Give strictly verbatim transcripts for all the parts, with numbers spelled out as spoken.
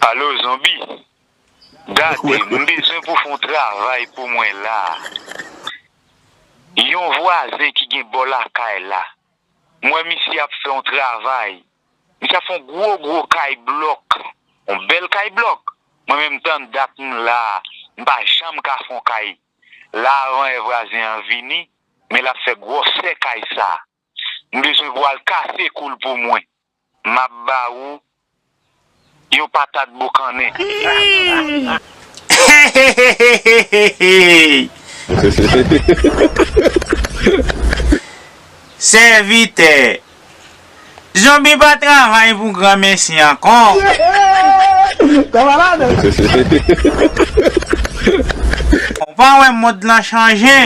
Alo, zonbi. Gade, m bezwen pou fè yon travay pou mwen la. Yon vwazen ki gen bò lakay la. M wè misye ap fè yon travay. Misye ap fè yon gwo, gwo kay blòk. Yon bèl kay blòk. Mwen menm tann dat m la, m pa janm ka fè yon kay. La avan yè vwazen an vini, men l ap fè gwòsè kay sa. M bezwen pou w al kase kou l pou mwen. M ap ba ou yon patat boukannen. Sèvitè, zonbi pa travay pou granmesi ankò. Ou pa wè mond lan chanje?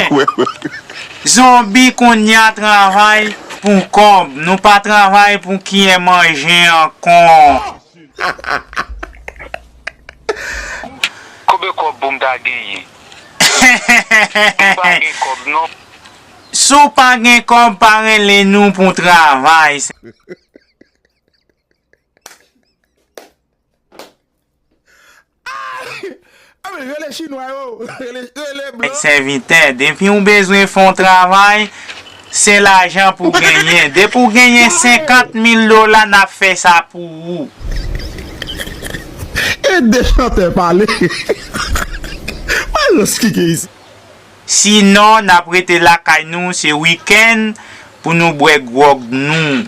Zonbi kounye a travay pou kòb, nou pa travay pou kiyen manje ankò. Konbyen kòb pou m ta genyen? M pa gen kòb non. Si w pa gen kòb, pa rele nou pou travay. A men, rele chinwa yo, rele, rele blan. Sèvitè, depi w bezwen fè yon travay, se lajan pou w genyen. Depi w genyen senkant mil dola, n ap fè sa pou ou. E de chantè pale. Mwen rans ki gen isi. Sinon, n ap rete lakay nou, se wikenn pou nou bwè gwòg nou.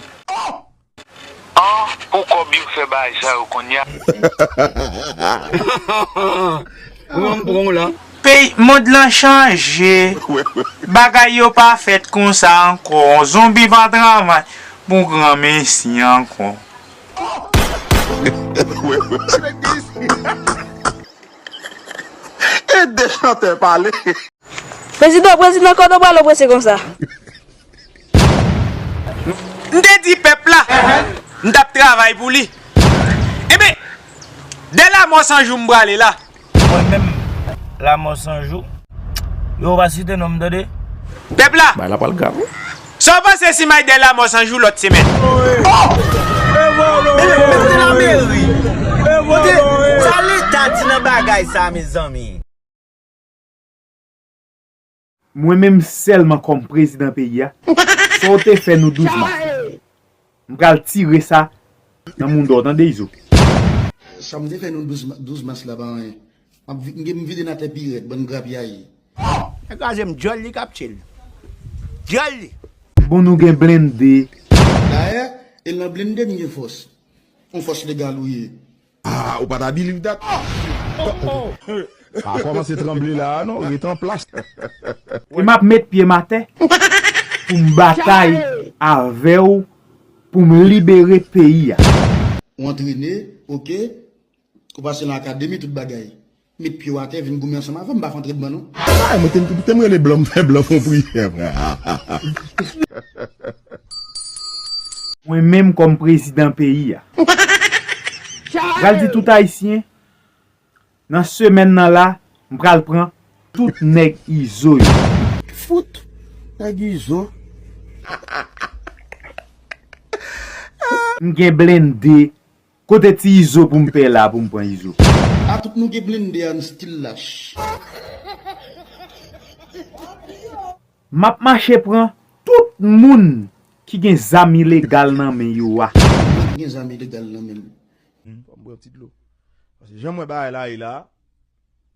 An, pou kòb yo fè bagay sa yo konnya. Ou wè m pran w la. Peyi, mond lan chanje. Bagay yo pa fèt konsa ankò. Zonbi pa travay pou granmesi ankò. E de chantè pale. Prezidan, prezidan, kote w prale w prese konsa? M te di pèp la, m t ap travay pou li. Enben, dè Lamò San Jou m prale la. Mwen menm, Lamò San Jou. Yo pa site non m, tande. Pèp la. Bay la pral grav wi. Sa w panse si m al dè Lamò San Jou lòt semèn? Mete lameri. Kote sa leta di nan bagay sa, mezanmi? Mwen menm sèlman kòm prezidan peyi a, sa w te fè nou douz mas. M pral tire sa nan mounda w, tande Izo. Sa m te fè nou douz ma-, douz mas la pa anyen. M ap vi-, m gen m vide n atè pi rèd, bann grapyay. Nèg kraze m, djòl li k ap tchil. Djòl li. Bon, nou gen blende. Dayè, e nan blende n gen fòs. Yon fòs legal ou ye. Ah, ou pa ta believe that? Pa kòmanse tranble la a non, ret an plas. E m ap met pye m atè pou m batay avè w pou m libere peyi a. Ou antrene, oke. Ou pase nan akademi, tout bagay. Met pye w atè, vin goumen ansanm avè m, m pa fè antrèdman non. Ay, mwen te, te m rele blan, m fè blan fè yon priyè, frè. Mwen menm kòm prezidan peyi a, m pral di tout ayisyen, nan semèn nan la, m pral pran tout nèg Izo yo. Fout nèg Izo. M gen blende. Kote ti Izo pou m pè la pou m pran Izo? A tout nou gen blende a, n still lach. M ap mache pran tout moun ki gen zam ilegal nan men yo a. Mwen gen zam ilegal nan men m. Hmm, fò m bwè yon ti dlo. Paske jan m wè bagay la ye la,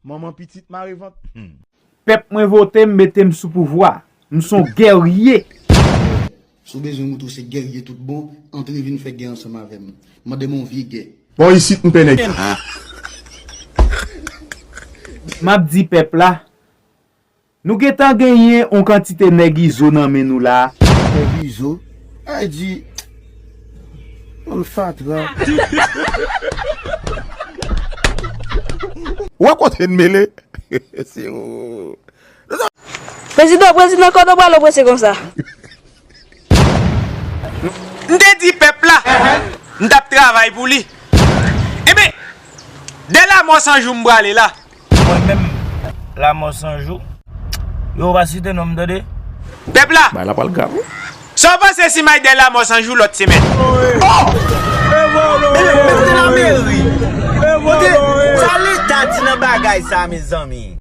manman pitit mare vant. Hmm. Pèp mwen vote m, mete m sou pouvwa. M s on gèrye. Si w bezwen montre w se gèrye tout bon, antre vin fè gè ansanm avè m. Mande m yon vye gè. Bon, isit m pè nèg. M ap di pèp la, nou gentan genyen yon kantite nèg Izo nan men nou la. Nèg Izo? Ay di, yon fatra. Ou wè kote n mele? Se ou. Prezidan, prezidan, kote w prale w prese konsa? M te di pèp la, m t ap travay pou li. Enben, dè Lamò San Jou m prale la. Mwen menm, Lamò San Jou. Yo pa site non m, tande. Pèp la. Bay la pral grav wi. Sa w panse si m al dè Lamò San Jou lòt semèn? Mete lameri. Sa, mezanmi.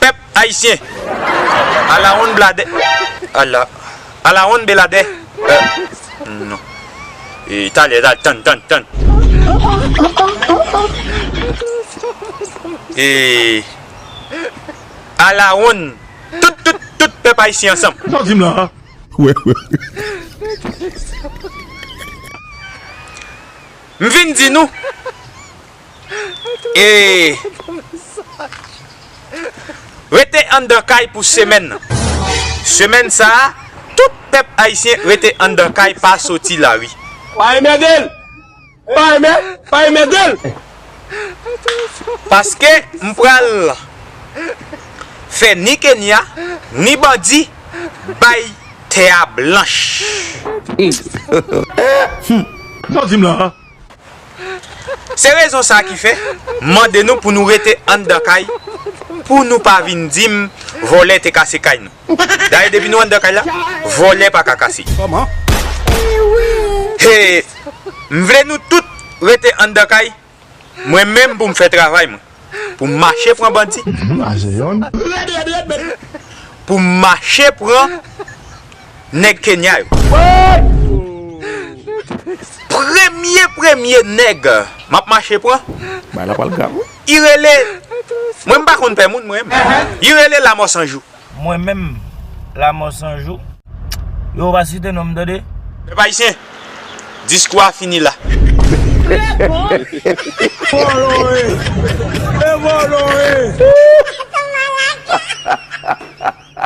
Pèp ayisyen. Alawonn bladè. Ala. Alawonn beladè. Euh, non. E, talè, talè, tann, tann, tann. E, alawonn. Tout, tout, tout pèp ayisyen ansanm. Sa w di m la? Wè, wè. M vin di nou. E rete anndan kay pou semèn nan. Semèn sa a, tout pèp ayisyen rete anndan kay, pa soti lari. Pa enmède l! Pa enmè-, pa enmède l! Paske m pral fè ni Kenya, ni bandi bay tè a blanch. Sa w di m la? Se rezon sa a ki fè m mande nou pou nou rete anndan kay, pou nou pa vin di m vòlè te kase kay nou. Dayè, depi nou anndan kay la, vòlè pa ka kase. Kòman? He, m vle nou tout rete anndan kay, mwen menm pou m fè travay mwen. Pou m mache pran bandi. Pou m mache pran nèg Kenya yo. Premye, premye nèg m ap mache pran, bagay la pral grav, wi. Li rele, mwen m pa konn pè moun, mwen menm. Li rele Lamò San Jou. Mwen menm, Lamò San Jou. Yo pa site non m, tande. Pèp ayisyen, diskou a fini la. Vòlò e! E vòlò e!